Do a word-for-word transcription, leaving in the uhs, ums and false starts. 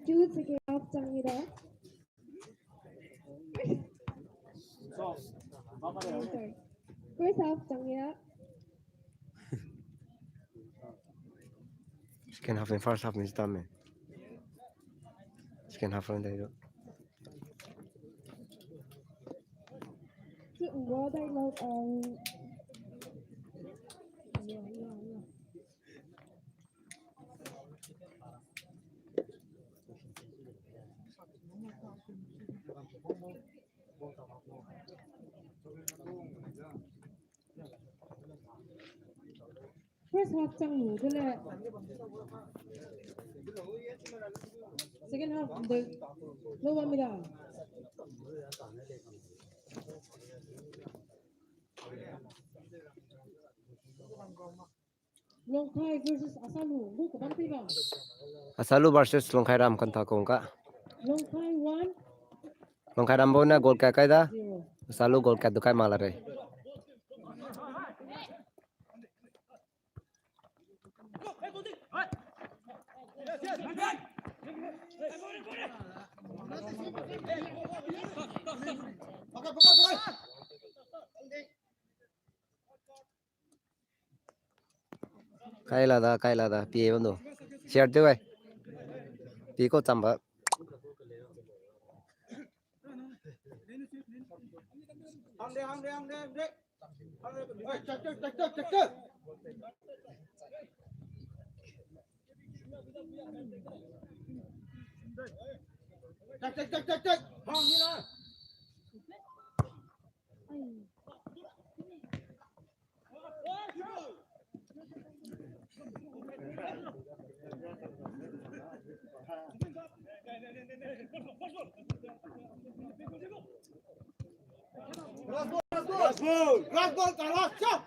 Two second half chang ni da. Sorry. First half chang ni da. Second half and first half ni tame. Second half run dai do. Chu ngua dai lo, um, yeah, yeah, yeah. First half chang lu de le. Second half de lo wa mi da. Longkhai versus Asalu, bu ka bam pi bam. Asalu versus Longkhai ram kan ta kong ka. Longkhai one. Longkhai ram bu ne goal ka kai da. Zero. Asalu goal ka du kai ma la rei. Kai la da, kai la da, pie bam du. Share tew ai. Pie ko cham ba. Hang de, hang de, hang de, hang de. Hang de, hang de. Hey, check, check, check, check, check, check. Check, check, check, check, check. Hang ni la. Last ball, last ball, last ball, last ball.